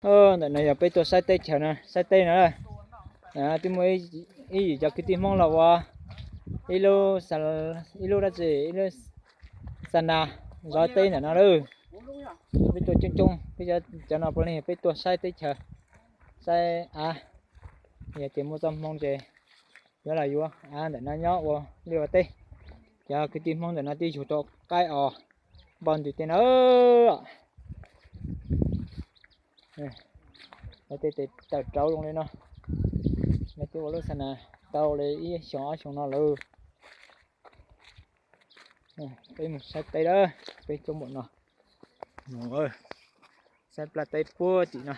Ntawm no yog peb tuaj saib teb chaws no, saib teb no. Twb muaj ib yim cov kwv tij Hmoob los ua ib lub, ib lub dab tsi, ib lub xa nas zov teb ntawm no lawm. Peb tuaj coob coob, peb cov no puav leej yog peb tuaj saib teb chaws, saib av. Yog tias muaj txoj hmoo ces yuav los yuav av ntawm no nyob ua liaj ua teb. Cov kwv tij Hmoob ntawm no twb yug tau qaib os, npog ntws tej no. Lawv tej tes tawm rauv zoo li no. Lawv twb ua lub xa nas tau li ib xyoos ob xyoos no lawm. Peb mus saib teb lawm, peb coob npaum no. Saib plaj teb puag tim no.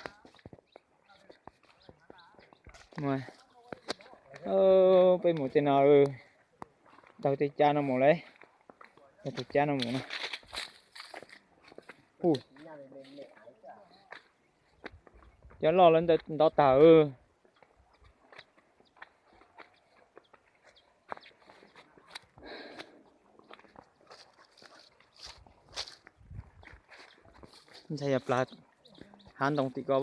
Peb mus tej no, taug tej cab no mus lawm. Taug tej cab no mus no. Cov loj lawv ntov tag. Ntshai yog plas hav ntoo tim ko.